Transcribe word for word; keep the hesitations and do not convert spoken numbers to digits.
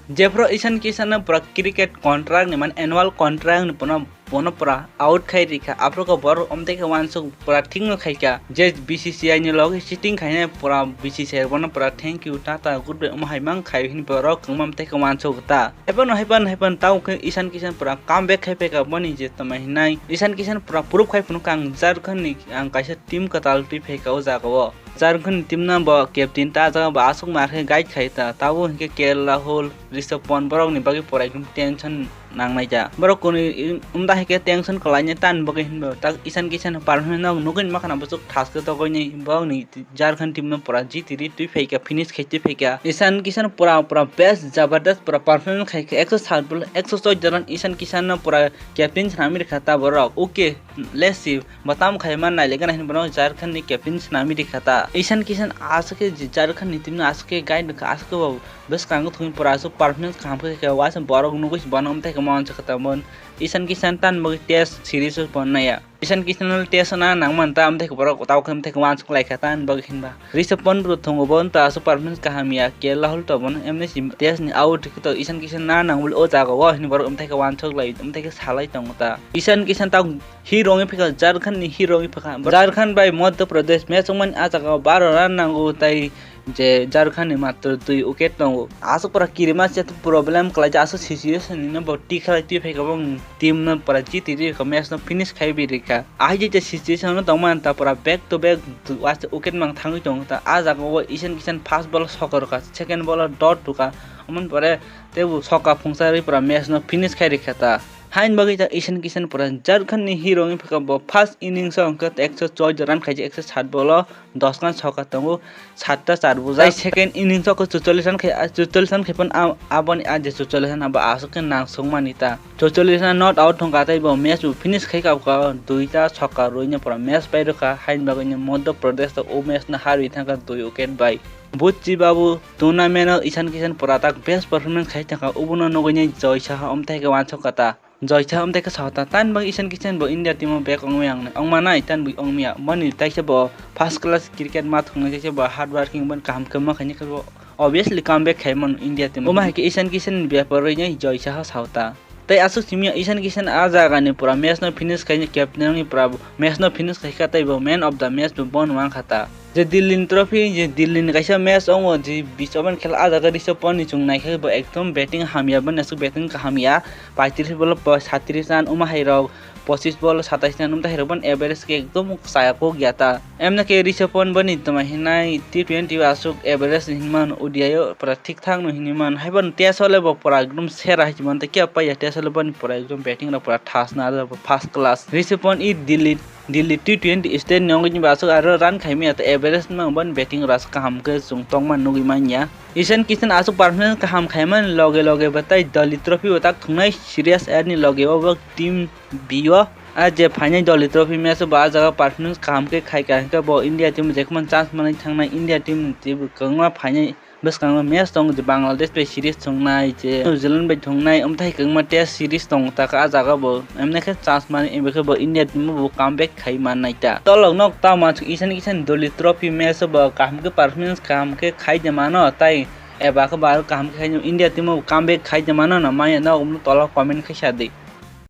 Jephru Ishan Kishan no pura cricket contract ni, mane annual contract ni bono, bono pura out khai rikha. Aphuru khe borok omtwi khe uansuk pura thik no khaikha je B C C I ni logi cheating khainai pura B C C I bono pura thank you, tata, goodbye omo hai mang khai hwnwi borok kwbangma omtwi khe uansuk ta. Haiphano, haiphano, haiphano tamo khe Ishan Kishan pura comeback khai phaikha boni je tamo hinai Ishan Kishan pura proof khai phunukha ang Jharkhand ni ang kaisa team kwtal twi phaikha o jaga o. Jharkhand ni team no bo captain ta jaga bo aswk mar khe guide khai ta, tabo hinkhe K L Rahul, Rishabh Pant borok ni bagwi pura ekdum tension nangnai ta. Borok kunu wngda hai khe tension kwlainai tani bagwi hinba tak Ishan Kishan performance no nugwi makhana bwswk thaske togwi ni borok ni Jharkhand team no pura jiti ri twi phaikha, finish khai twi phaikha. Ishan Kishan pura, pura best, jabardast pura performance khai kha, ekso sat ball, ekso choi run Ishan Kishan no pura captain swnamwi rikha ta borok. Okay, let's see, bo tamo khai man nai lekha hinwi bono Jharkhand ni captain swnamwi rikha ta. Ishan Kishan aswk khe Jharkhand ni team no aswk khe guide kha, aswk khe bo bwskango thwngwi pura aswk performance kaham khe kha, uaisa borok nugwi se bono omtwi khe mon se kha ta mon. Ishan Kishan tani bagwi test series o pon naiya. Ishan Kishan no test na nangman ta, amtwi khe borok tamo khe amtwi khe uansuk lai kha ta ani bagwi hinba. Rishabh Pant bo thwngo, bo wngta aswk performance kaham ya, K L Rahul to bono emni si test ni out khe to Ishan Kishan na nang bwle o jaga o hinwi borok amtwi khe uansuk lai, amtwi khe salai tongo ta. Ishan Kishan ta hero wngwi phaikha, Jharkhand ni hero wngwi phaikha. Jharkhand bai Madhya Pradesh match wngmani ah jaga o baro run nango tai je Jharkhand ni matro dui wicket tongo. Aswk pura kirima se problem kwlaijak, aswk situation ni no bo tikhalai twi phaikha bo team no pura jiti rikha, match no finish khai bi rikha. Ahai je situation no tongmani ta pura back to back du-, waste wicket mang thangwi tongo ta. Ah jaga o Ishan Kishan first ball o sokha rwkha, second ball o dot rwkha, amoni pore teibo sokha phungsa rwi pura match no finish khai rikha ta. Haini bagwi ta Ishan Kishan pura Jharkhand ni hero wngwi phaikha, bo first innings o hwnkhe ekso choi run khaijak, ekso sat ball o dos khan sokha tongo, satta char bujak. Tai second innings o khe chuchollis run khai, chuchollis run khai phano a-, aboni a je chuchollis run abo aswk khe nang sukmani ta. Chuchollis run not out thangkha tei bo match bo finish khai kha, duita sokha rwino pura match pai rwkha, haini bagwi no Madhya Pradesh o match no harwi thangkha dui wicket bai. Buchi Babu tournament o Ishan Kishan pura tak best performance khai thangkha, obono nugwi no Joy Saha omthai khe uansuk kha ta. Joy Saha omtwi khe sokha ta, tani bagwi Ishan Kishan bo India team o back wngwi ang ongma nai, tani bagwi wngmaya. Boni taisa bo first class cricket ma thwngnai, taisa bo hard working, boni kaham khe ma khainai khe bo obviously come back khai mano India team o. Omo hai khe Ishan Kishan ni bepar rwinai Joy Saha sokha ta. Tei aswk simi ya Ishan Kishan ah jaga ni pura match no finish khai, captain ni pura match no finish khai kha, tei bo man of the match bo bono wng kha ta. Je Delhi ni trophy, je Delhi ni kaisa match wngo, je bish over ni khela, ah jaga Rishabh Pant ni chwng naikhe bo ekdom batting hamya, boni aswk batting kaham ya, paitris ball o satris run, omo hai rok pochis ball o satais run, omo tai hai rok boni average khe ekdom chaya kok ya ta. Emno khe Rishabh Pant boni tamo hinai T twenty o aswk average hinmano, O D I o pura thik thak no hinwi mano, hai bono test o le bo pura ekdom sera hai se mantha khe, pai ya test o le boni pura ekdom batting rok pura thas na, first class. Rishabh Pant i Delhi Delhi T twenty state ni wngwi ba aswk aro run khaimaya, tei average no boni batting rok kaham khe chwng tongma nugwi manya. Ishan Kishan aswk performance kaham khaimani loge loge bo tei Delhi trophy bo tak thwngnai series A ni loge o bo team B o. A je phainai Delhi trophy match o bo ah jaga performance kaham khe khai kha, hwnkhe bo India team jekhman chance manwi thangnai, India team ni teibo kwbangma phainai. Bwskango match tongo je Bangladesh bai series thwngnai, je New Zealand bai thwngnai, omo tai kwbangma test series tongo, ta khe ah jaga bo emne khe chance mani, ebe khe bo India team bo comeback khai mannai ta. Tolok nok ta mansuk Ishan Kishan Delhi trophy match bo kaham khe performance kaham khe khai de mano, tai eba khe bo kaham khe khai India team bo comeback khai de mano na maya, na omo tolok comment khai sa di.